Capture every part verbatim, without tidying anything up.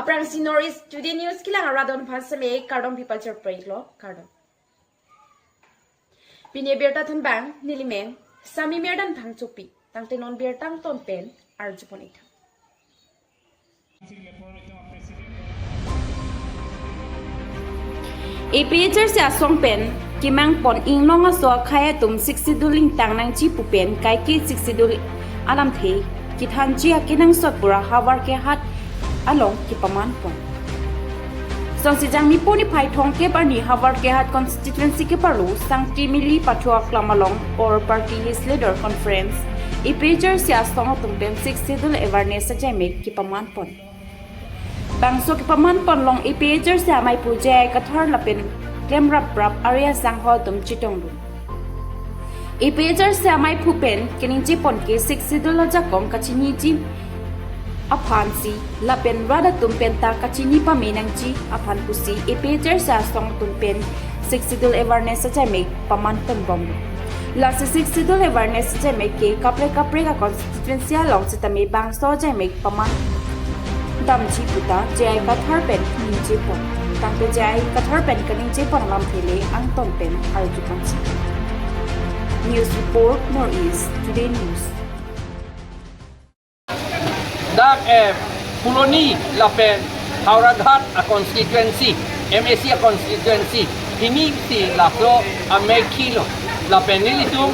Aphrangsi North East Today News kelang arat don aphan seme kardom pipal chirpre lo, kardom. Pini birta thanbang nelimen Sami Merdan Phangchopi, tangte non birta angton pen arjupon ik tha. APHLC asong pen kemangpon inglong aso akhei atum Sixth Schedule ingtang nangji pu pen kaike Sixth Schedule alamthe kethanji akenangsot pura Howraghat along kepamanpon. Sonsijang Niphai thomkep arni Howraghat constituency kepalo Sangti Mili Pathu Aklam along All Party Hills Leader Conference APHLC asong atum pen Sixth Schedule awareness ajaimek kepamanpon. Bangso kepamanpon along APHLC amaiphu J I Kathar lapen klemraprap area sangho atum chetongdun. APHLC amaiphu pen keningjepon ke Sixth Schedule ajakong kachiniji aphansi lapen rat atum penta kachini pame nangji aphan pusi APHLC asong atum pen Sixth Schedule awareness ajaimek pamanponbom. Lasi Sixth Schedule awareness ajaimek ke kaprek kaprek a constituency along sitame bangso ajaimek pamandamji puta J I Kathar pen ningjepon. Tangte J I Kathar pen kaningjepon alamthe le angton pen arjuponsi. News report, North East Today News. Dak eh Phuloni lapen Howraghat a constituency, MAC a constituency, pini si laso amekhi lo, lapen nelitum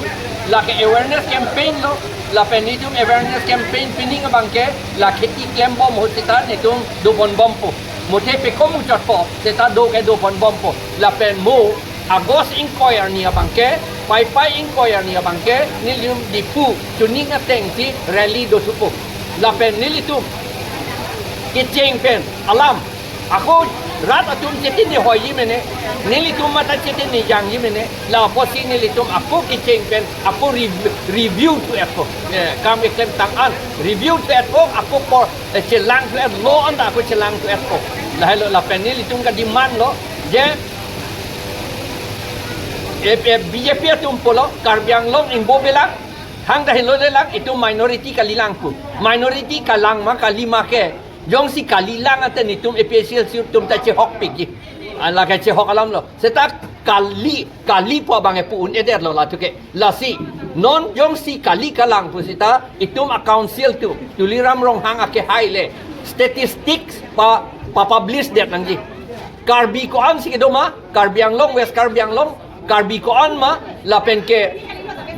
lake awareness campaign lo, lapen nelitum awareness campaign pining abangke la kheti klembom ahut seta nelitum doponbompo. Muthe pekom muchotpo, seta do ke doponbompo. Lapen mo August ingkoi arni abangke, Paipai ingkoi arni abangke, nelitum Diphu chuning atengsi rally dothupo. Lapen nelitum kecheng pen alam, ako rat atum chetini hoiji mene, nelitum mata chetini jangji mene, la apotsi nelitum ako kecheng pen, ako rev-, review thu-etpo. Eh, kam eklem tang an, review thu-etpo, ako por, eh, chelangthu-etlo anta ako chelangthu-etpo. Lahelo lapen nelitum ka demand lo, je, eh, eh, BJP atum pulo, Karbi Anglong ingbo belang, hang dahilo lelang, itum minority kalilang pu. Minority kalang ma kali ma ke, jongsi kalilang ante nelitum APHLC atum ta chehokpikji. Ala ke chehok alam lo. Seta kali, kali pu abang epu un-edetlo latum ke. Lasi, non jongsi kali kalang pu seta, itum a council atum, Tuliram Ronghang akehai le, statistics pa, pa publish det nangji. Karbi ko-ansi kedo ma, Karbi Anglong, West Karbi Anglong, Karbi ko-an ma, lapen ke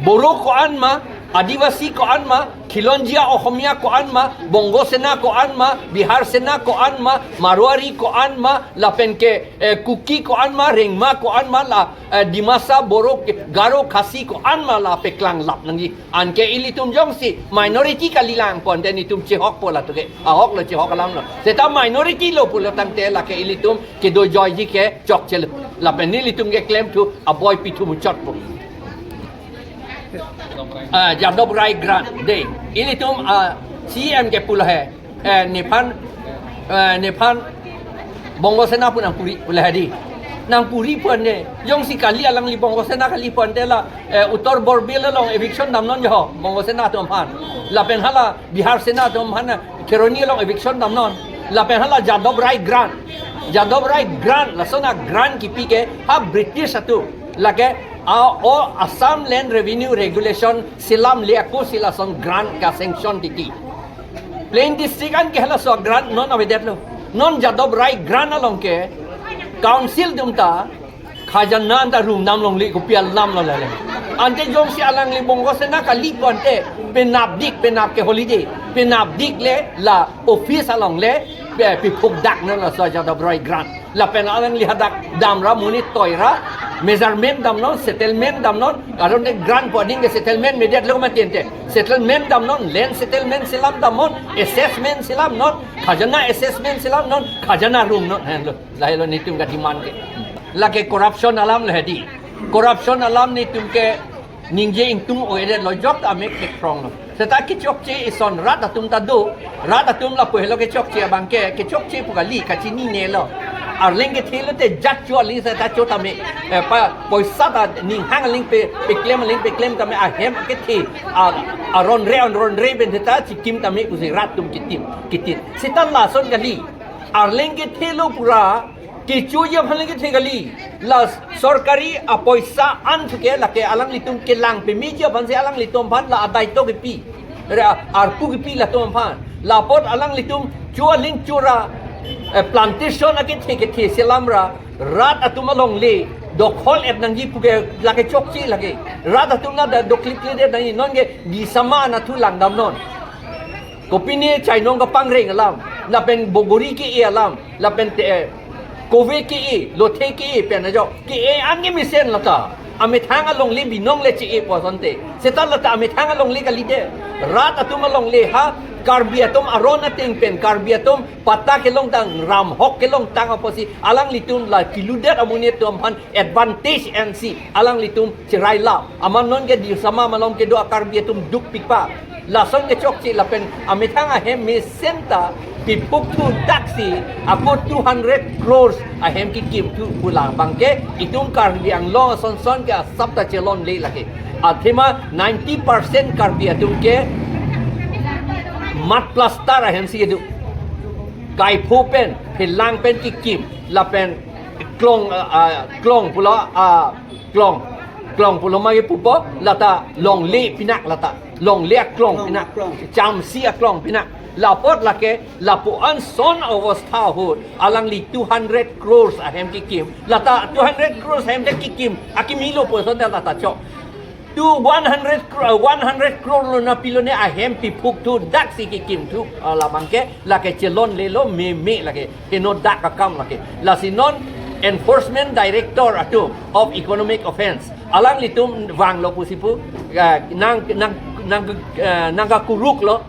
Boro ko-an ma, Adivasi ko-an ma, Khilonjia Ohomia ko-an ma, Bongo Sena ko-an ma, Bihar Sena ko-an ma, Marwari ko-an ma, lapen ke, eh, Kuki ko-an ma, Rengma ko-an ma, la, eh, Dimasa, Boro, Garo, Khasi ko-an ma la paklang lap nangji. Anke ilitum jongsi minority kalilangpo ante nelitum chehokpo latum ke. Ahok lo, chehok alam lo. Seta minority lo pulo tangte lake ilitum kedo joiji ke chokche lo. Lapen nelitum keklem thu aboi pithu muchotpo. Ah, Jadov Rai Grant, de. Ilitum, ah, CEM ke pulo he. Eh, nephan, eh, nephan Bongo Sena pu nangpuri, pulo he di. Nangpuri pu ante, jongsi kali alangli Bongo Sena kali pu ante la, eh, Uttar Borbil along eviction damnon jo, Bongo Sena atum aphan. Lapen hala Bihar Sena atum aphan, Kheroni along eviction damnon. Lapen hala Jadov Rai Grant. Jadov Rai Grant, lason a grant kipi ke, ha British atum. Lake, a, o Assam Land Revenue Regulation selam le ako si lason grant ka sanction titi. Plain district an ke halaso grant non avedetlo. Non Jadov Rai Grant along ke council atum ta khajana anta rum nam longle, kopi alam lo lale. Ante jongsi alangli Bongo Sena kali pu ante penapdik, penap ke holiday, penapdik le la office along le pe, piphukdak non laso Jadov Rai Grant. Lapen alangli hadak damra monit toira, measurement damnon, settlement damnon, aron de grant pu aning ke settlement medet lo mati ante. Settlement damnon, land settlement selam damnon, assessment selamnon, khajana assessment selamnon, khajana rumnon. Henlo, lahelo nelitum ka demand ke. Lake corruption alam lo he di. Corruption alam nelitum ke ningje ingtung o-edetlo, jok ta amek kekprong lo. Seta kechokche ison rat atum ta do, rat atum lapu helo kechokche abang ke, kechokche pu kali, kachinine lo. Arleng kethe lote jat cho ali seta cho tame, eh, pa, poisa ta ninghang aling pe, peklem aling peklem tame ahem kethe, a, aronre, aronre pen seta chikim tame pusi rat atum kitim, kitim. Seta lason kali. Arleng kethelo pura, kechoji aphan le kethe kali. La sorkari apoisa an thuke lake alanglitum kelang pemeji aphansi alanglitum aphan la adaito kepi. Ra arpu kepi latum aphan. Lapot alanglitum cho aling chora, eh, plantation akethe kethe selamra, rat atum alongle dokhol et nangji puke lake chokche lake. Rat atum na da doklik le de nangji nonke disama anatthu langdamnon. Kopine chainong kapangreng alam, lapen bogori ke-e alam, lapen te, eh, kove ke-e, lothe ke-e pen ajok. Ke-e an ke mesen lata. Amethang alongle binong le che-e pu asonte. Seta lata amethang alongle kalide. Rat atum alongle ha, Karbi atum aron ateng pen, Karbi atum patta kelongtang, ramhok kelongtang apotsi, alanglitum la kiludet amonit atum aphan advantage ensi, alanglitum cherai la. Amat nonke disama malom kedo a-Karbi atum dukpik pa. Lason kechokche lapen amethang ahem mesen ta piphuk thu taksi ako two hundred crores ahem kekim thu pu labangke itum Karbi Anglong asonson ke asap ta chelongle lake. Athema ninety percent Karbi atum ke mud plaster ahemsi kedo. Kaipho pen, phelang pen kekim, lapen klong, ah, ah, klong pulo, ah, klong, klong pulo magi pupo, lata longle pinak lata, longle aklong Klong, pinak, klong. Chamsi aklong pinak. Lapot lake, lapu-an son avostha ahut, alangli two hundred crores ahem kekim, lata two hundred crores ahem kekim, akimi lo pu asonte lata chok. Tu one hundred crore, one hundred crore lo na pilone ahem piphuk thu daksi kekim thu, ah, labangke, lake chelonglelo meme lake, henodak akam lake. Lasi non Enforcement Director atum of Economic Offence, alanglitum vanglo pusi pu, ah, nang, nang, nang, ah, nangkakuruklo,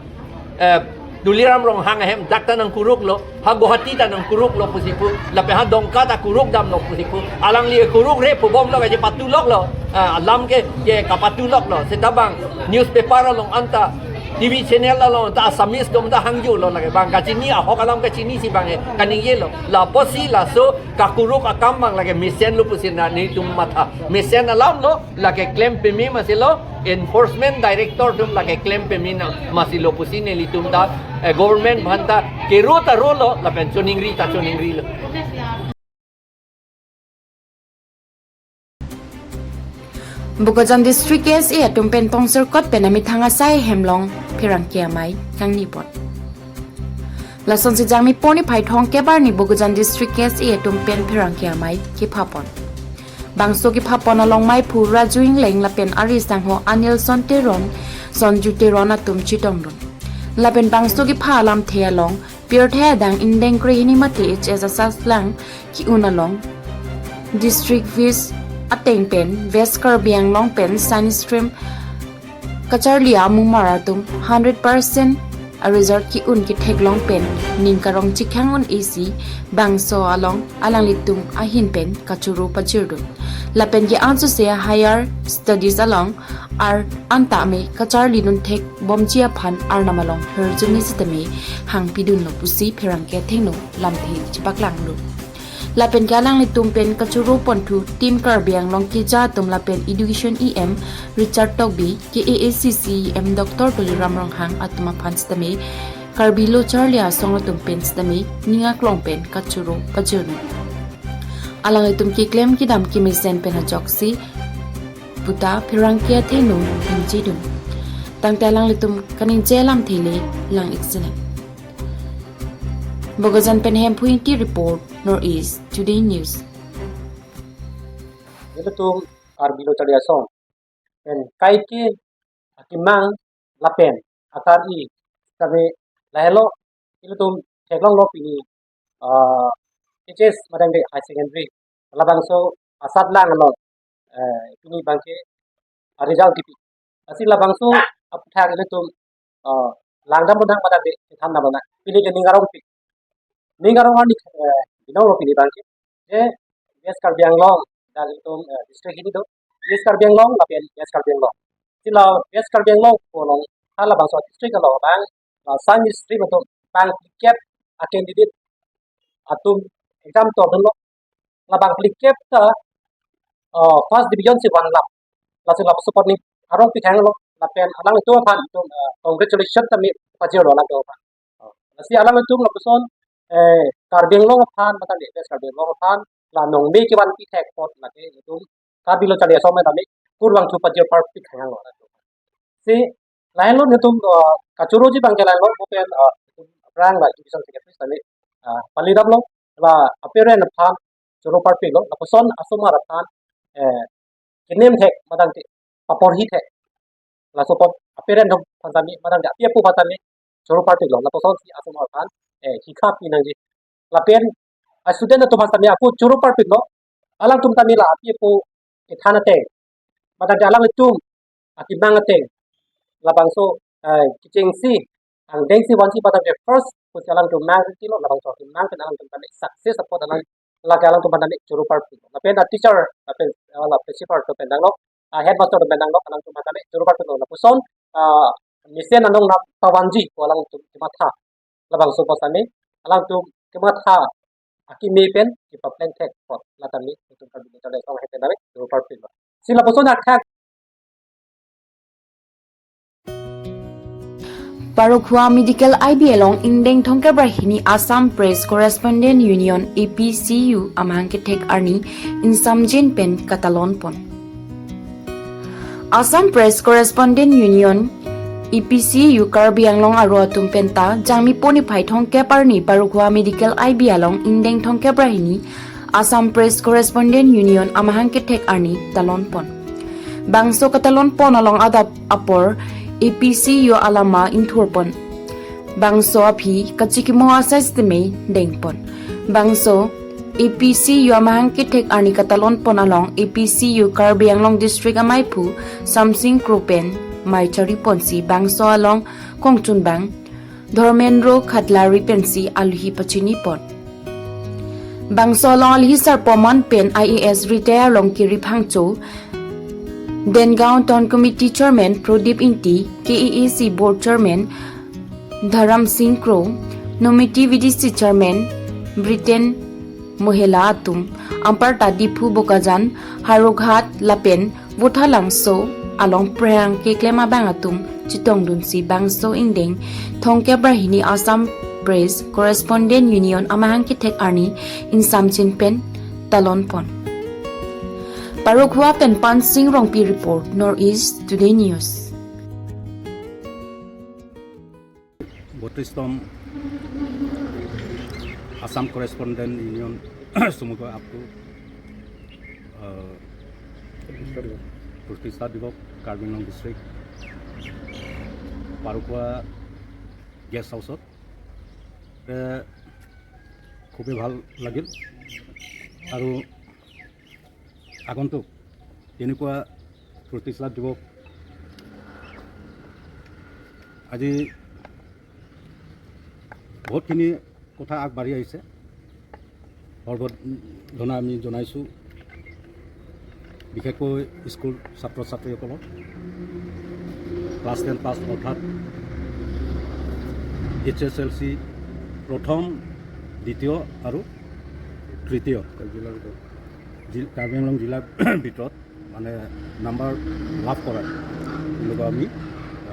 eh, Tuliram Ronghang ahem dak ta nangkuruklo, ha Guwahati ta nangkuruklo pusi pu, lapen ha Dongka ta kurukdamlo pusi pu, alangli kurukre pubomlo kaje patuloklo, ah, alam ke, ke kapatuloklo, seta bang newspaper along anta, T V channel along anta Assamese atum ta hangjulo lake, bang kachini ahok alam kachinisi bang, eh, kaningjelo, lapusi laso kakuruk akam bang lake mesenlo pusi na nelitum matha, mesen alamlo, lake klem peme masilo, Enforcement Director atum lake klem peme na masilo pusi nelitum ta, eh, government aphan ta kero ta rolo, lapen choningri ta choningrilo. Bokajan District K S A atum pen tongserkot pen amethang asai ahem along pherangke amei kangni pon. Lason si Jangmi poni phai thong kebar ni Bokajan District K S A atum pen pherangke amei kepha pon. Bangso kepha pon along meiphu Raju Engleng lapen ari sangho Anilson Teron, Sonju Teron atum chetongdun. Lapen bangso kepha alamthe along pirthe adang indeng krehini mate H S asatlang ke-un along District Vs ateng pen West Karbi Anglong pen Science Stream kacharli amumar atum hundred percent a-result ke-un ketheklong pen ning karong chikhang un isi bangso along alanglitum ahin pen kachoro pajirdun. Lapen ke-an suse higher studies along ar anta me kacharlidun thekbomji aphan arnam along hirjume sitame hangpidunlo pusi pherangke athengno lamthe chepaklangdun. Lapen ke alanglitum pen kachoro ponthu Team Karbi Anglong keja atum lapen Education E M Richard Tokbi, K A A C C E M Doctor Tuliram Ronghang atum aphan sitame Karbi Lo Charli Asong atum pen sitame ning aklong pen kachoro pajirno. Alanglitum keklem kedam kemesen pen ajoksi puta pherangke athengno ningjedun. Tangte alanglitum kaningje alamthe le lang-ik sinang. Bokajan pen Hemphu Ingti report, North East Today News. Ilitum Karbi Lo Charli Asong pen kaike akemang lapen akar-i kave lahelo ilitum theklonglo pini, ah, H S madang de high secondary labangso asatlang along, eh, pini bangke, ah, result kipi. Lasi labangso aphuthak ilitum, ah, langdam bonang madang de than na bonang. Pini ke ning arongpik. Ning arong arni, eh, binonglo pini bangke. Je West Karbi Anglong, dak ilitum, eh, district hini do. East Karbi Anglong lapen West Karbi Anglong. Si la West Karbi Anglong pu along ha labangso district along bang, ah, science stream atum bang phlikep a-candidate atum exam tordunlo. Labang phlikep ta, ah, first division si vanlo. Lasi lapuson ning arongpik hanglo. Lapen alanglitum aphan itum, ah, congratulation tame pajirlo alanglitum aphan. Lasi alanglitum lapuson eh, Karbi Anglong aphan, mate West Karbi Anglong aphan, la nongme kevanpi thek apot lake itum Karbi Lo Charli Asong atum kurvangthu pajir parpik hang lo. Si lahenlo itum, uh, kachoroji abangke lahenlo, mo pen, uh, itum rang la education secretary sitame, uh, palidamlo, la aperen aphan choro parpiklo, lapuson asomar aphan, eh, kenem thek, mate paporhi thek. Laso apot aperen atum aphan sitame, mate api apo aphan sitame choro parpiklo, lapuson si asomar aphan, eh, hikha pi nangji. Lapen a student atum aphan sitame ako choro parpiklo, alangtum sitame la api apo kethan ateng, mate alangtum akemang ateng, labangso, eh, kechengsi, angdengsi vansi, mate first pusi alangtum mang tilo, labangso akemang pen alangtum sitame success apot alang, lake alangtum sitame choro parpiklo. Lapen a teacher, lapen, eh, la principal atum pen danglo, ah, headmaster atum pen danglo, alangtum sitame choro parpiklo, lapuson, ah, mesen anong nangpavanji pu alangtum kematha. Labangso apot sitame alangtum kematha akeme pen kepapleng thek apot, la sitame itum Karbi Lo Charli Asong ahin pen sitame choro parpiklo. Si lapuson akhak Parokhuwa Medical I B along ingdeng thomkep ra hini Assam Press Correspondent Union, A P C U, amahang kethek arni insamjin pen katalon pon. Assam Press Correspondent Union, A P C U, Karbi Anglong aro atum penta Jangmi po niphai thomkep arni Parokhuwa Medical I B along ingdeng thomkep ra hini Assam Press Correspondent Union amahang kethek arni talon pon. Bangso katalon pon along adap apor A P C U alama ingthur pon. Bangso aphi kachikimo asai sitame deng pon. Bangso A P C U amahang kethek arni katalon pon along A P C U Karbi Anglong District amaiphu Samsing Kro pen mei chari ponsi bangso along kongchunbang Dharmendra Khatlari pensi alohi pachini pon. Bangso along alohi sarpo amen pen I A S retire Longkiri Phangcho, Dengaon Town Committee Chairman Pradip Ingti, K A A C Board Chairman Dharam Singh Kro, Nomiti V D C Chairman Britain Mohela atum, anparta Diphu, Bokajan, Howraghat lapen Vothatlangso along pherangke keklem abang atum chetongdunsi bangso ingdeng thomkep ra hini Assam Press Correspondent Union amahang kethek arni insamjin pen talon pon. Parokhuwa pen Pansing Rongpi report, North East Today News. বত্ৰিশতম Assam correspondent union চমুকৈ আপটো, আহ, প্ৰতিষ্ঠা দিৱস কাৰ্বি আংলং ডিষ্ট্ৰিক্ট পাৰকুৱা গেষ্ট হাউচত, এ, খুবেই ভাল লাগিল। আৰু আগন্তুক এনেকুৱা প্ৰতিষ্ঠা দিৱস আজি বহুতখিনি কথা আগবাঢ়ি আহিছে, সৰ্বধনা আমি জনাইছোঁ। বিশেষকৈ স্কুল ছাত্ৰ ছাত্ৰীসকলক ক্লাছ টেন পাছ অৰ্থাৎ এইচ এছ এল চি প্ৰথম, দ্বিতীয় আৰু তৃতীয় জিলাৰ ভিতৰত। জি-, কাৰ্বি আংলং জিলাৰ ভিতৰত মানে নাম্বাৰ লাভ কৰা এনেকুৱা আমি,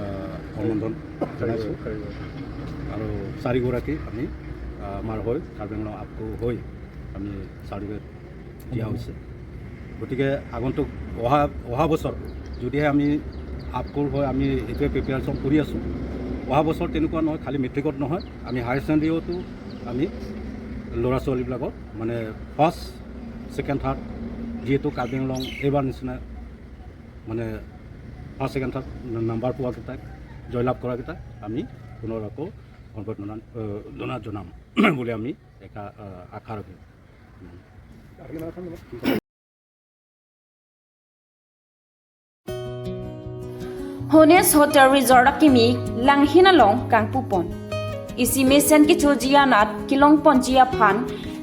আহ, সম্বৰ্ধন জনাইছোঁ। আৰু চাৰিগৰাকী আমি, আহ, আমাৰ হৈ কাৰ্বি আংলং আপকো হৈ আমি চাৰ্টিফিকেট দিয়া হৈছে। গতিকে আগন্তুক অহা, অহা বছৰ যদিহে আমি আপকোৰ হৈ আমি এইটোৱে প্ৰিপেৰেশ্যন কৰি আছোঁ, অহা বছৰ তেনেকুৱা নহয়, খালি মেট্ৰিকত নহয়, আমি হায়াৰ ছেকেণ্ডেৰীতো আমি ল'ৰা ছোৱালীবিলাকক মানে ফাৰ্ষ্ট, ছেকেণ্ড, থাৰ্ড, যিহেতু কাৰ্বি আংলং এইবাৰ নিচিনা মানে ফাৰ্ষ্ট, ছেকেণ্ড, থাৰ্ড নাম্বাৰ পোৱাকেইটাক, জয়লাভ কৰাকেইটাক আমি পুনৰ আকৌ সম্বৰ্ধনা, আহ, জনা-, জনাম বুলি আমি একা-, আহ, আশা ৰাখিম। Honest Hotel Resort akimi Langhin along kangpupon. Isi mesen kechoji anat kelongponji aphan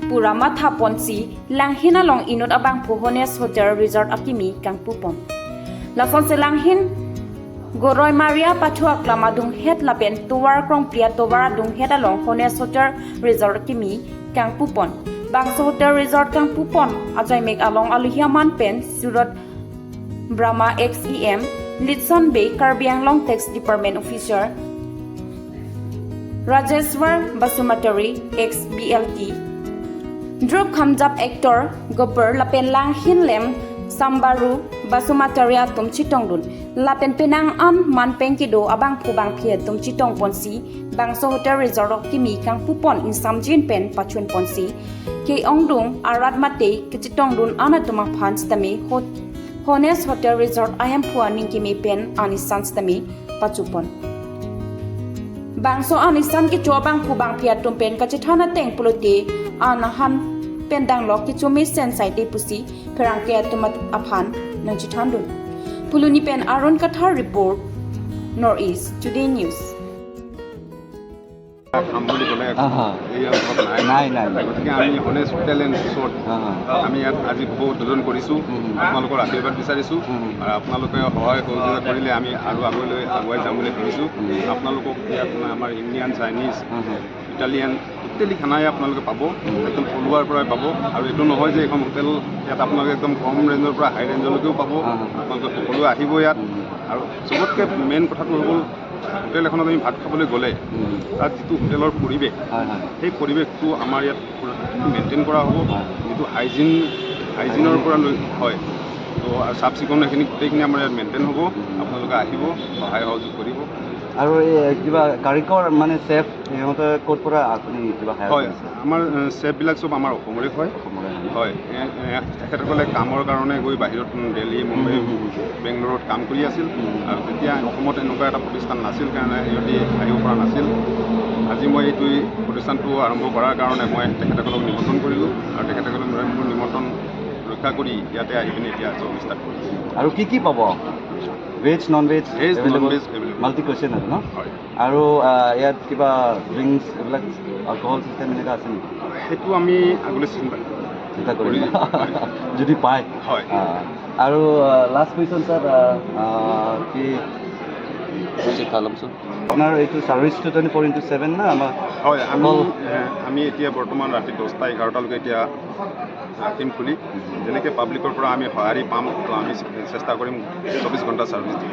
pura mathaponsi Langhin along inut abangphu Honest Hotel Resort akimi kangpupon. Lasonsi Langhin Goroi Maria pathu aklam adunghet lapen tovar Krongpri atovar adunghet along Honest Hotel Resort akimi kangpupon. Bangso Hotel Resort kangpupon ajoimek along alohi amen Surot Brahma, ex E M, Litson Bey, Karbi Anglong Tax Department Officer, Rajeshwar Basumatary, ex B L T, Drup Khamjap actor Gopur lapen Langhinlem Sambaru Basumatary atum chetongdun. Lapen penang an manpeng kedo abangphu bangphi atum chetongponsi bangso hotel resort akimi kangpupon ingsamjin pen pachunponsi ke-ongdung arat mate kechetongdun an atum aphan sitame hot Honest Hotel Resort ahemphu aning keme pen anisan sitame pachupon. Bangso anisan kecho abangphu bangphi atum pen kachethan ateng pulote an ahan pen danglok kecho mesen saite pusi pherangke atum at- aphan nangchethandun. Phuloni pen Arun Kathar report, North East Today News. খাম বুলি ক'লে হা, হা। এই অঞ্চলত নাই নাই, নাই, নাই। গতিকে আমি হনেষ্ট হোটেল এণ্ড ৰিচৰ্ট হা, হা। আমি ইয়াত আজি শুভ উদ্বোধন কৰিছোঁ। হুম। আপোনালোকৰ আশীৰ্বাদ বিচাৰিছোঁ। হুম, হুম। আৰু আপোনালোকে সহায় সহযোগিতা কৰিলে আমি আৰু আগলৈ আগুৱাই যাম বুলি ভাবিছোঁ। হুম। আপোনালোকক ইয়াত আমাৰ ইণ্ডিয়ান, চাইনিজ, হা, হা। ইটালিয়ান গোটেই খানাই আপোনালোকে পাব। একদম থলুৱাৰ পৰাই পাব। আৰু এইটো নহয় যে এইখন হোটেল, ইয়াত আপোনালোকে একদম কম ৰেঞ্জৰ পৰা হাই ৰেঞ্জলৈকেও পাব। হা, হা। আপোনালোকে সকলোৱে আহিব ইয়াত। আৰু চবতকৈ মেইন কথাটো হৈ গ'ল, হোটেল এখনত আমি ভাত খাবলৈ গ'লে হুম। তাত যিটো হোটেলৰ পৰিৱেশ, হয়, হয়। সেই পৰিৱেশটো আমাৰ ইয়াত মেইনটেইন কৰা হ'ব। হয়। যিটো হাইজিন, হাইজিনৰ পৰা লৈ হয়, তো আৰু চাফ চিকুণ এইখিনি গোটেইখিনি আমাৰ ইয়াত মেইনটেইন হ'ব। আপোনালোকে আহিব, সহায় সহযোগ কৰিব। আৰু এই কিবা কাৰিকৰ মানে চেফ সিহঁতে ক'ত পৰা আপুনি কিবা হায়াৰ হয়, কৰিছে? আমাৰ এ, চেফবিলাক চব আমাৰ অসমৰে হয়। অসমৰে হয় ন? হয়, এ- এ, তেখেতসকলে কামৰ কাৰণে গৈ বাহিৰত উম, দেলহি, মুম্বাই, হুম, হুম, হুম। বেংগলোৰত কাম কৰি আছিল। হুম। আৰু তেতিয়া অসমত এনেকুৱা এটা প্ৰতিষ্ঠান নাছিল কাৰণে সিহঁতি আহিব পৰা নাছিল। আজি মই এইটো এই প্ৰতিষ্ঠানটো আৰম্ভ কৰাৰ কাৰণে মই তেখেতসকলক নিমন্ত্ৰণ কৰিলোঁ আৰু তেখেতসকলে মোৰ মোৰ নিমন্ত্ৰণ ৰক্ষা কৰি ইয়াতে আহি পিনে এতিয়া আজি ষ্টাৰ্ট কৰিছোঁ। আৰু কি কি পাব? Veg, non veg? Veg, non veg available. Multi cuisine আৰু ন? হয়। আৰু আহ, ইয়াত কিবা ড্ৰিংকছ এইবিলাক এলকহল চিষ্টেম এনেকুৱা আছে নেকি? সেইটো আমি আগলৈ চিন্তা চিন্তা কৰিম কৰিম। যদি পায়। হয়। আহ, আৰু লাষ্ট কুৱেশ্যন ছাৰ, কি Music Columns. আপোনাৰ এইটো ছাৰ্ভিচটো টুৱেণ্টি ফ'ৰ ইণ্টু ছেভেন না আমাৰ? হয়, আমি অকল এ, আমি এতিয়া বৰ্তমান ৰাতি দহটা এঘাৰটালৈকে এতিয়া ৰাখিম খুলি। যেনেকৈ পাব্লিকৰ পৰা আমি সঁহাৰি পাম, তো আমি চেষ্টা কৰিম চৌবিছ ঘণ্টা ছাৰ্ভিচ দিব।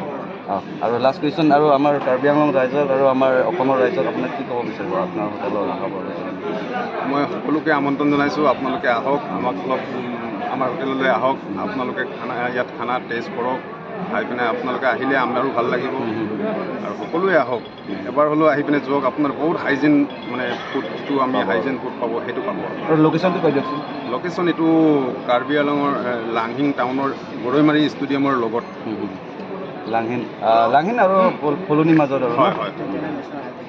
অ, আৰু লাষ্ট কুৱেশ্যন, আৰু আমাৰ কাৰ্বি আংলং ৰাইজক আৰু আমাৰ অসমৰ ৰাইজক আপোনাক কি ক'ব বিচাৰিব আপোনাৰ হোটেলৰ আশা? মই সকলোকে আমন্ত্ৰণ জনাইছোঁ, আপোনালোকে আহক, আমাক অলপ উম, আমাৰ হোটেললৈ আহক। আপোনালোকে খানা, ইয়াত খানা টেষ্ট কৰক, খাই পিনে আপোনালোকে আহিলে আমাৰো ভাল লাগিব। আৰু সকলোৱে আহক, এবাৰ হ'লেও আহি পিনে যাওক। আপোনাৰ বহুত হাইজিন, মানে ফুড, যিটো আমি হাইজিন ফুড পাব, সেইটো পাব। আৰু লোকেশ্যনটো কৈ দিয়কচোন। লোকেশ্যন এইটো কাৰ্বি আংলঙৰ এ, লাংহিং টাউনৰ গৰৈমাৰী ষ্টেডিয়ামৰ লগত। হুম, হুম। লাংহিন, আহ, লাংহিন আৰু ফল- ফলনিৰ মাজত আৰু ন? হয়, হয়।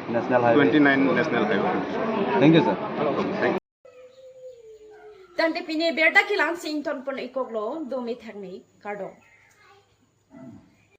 National highway. Twenty nine national highway. Thank you sir. Tangte pini birta kelang si ingtonpon ikoklo, dumi thakni, kardom.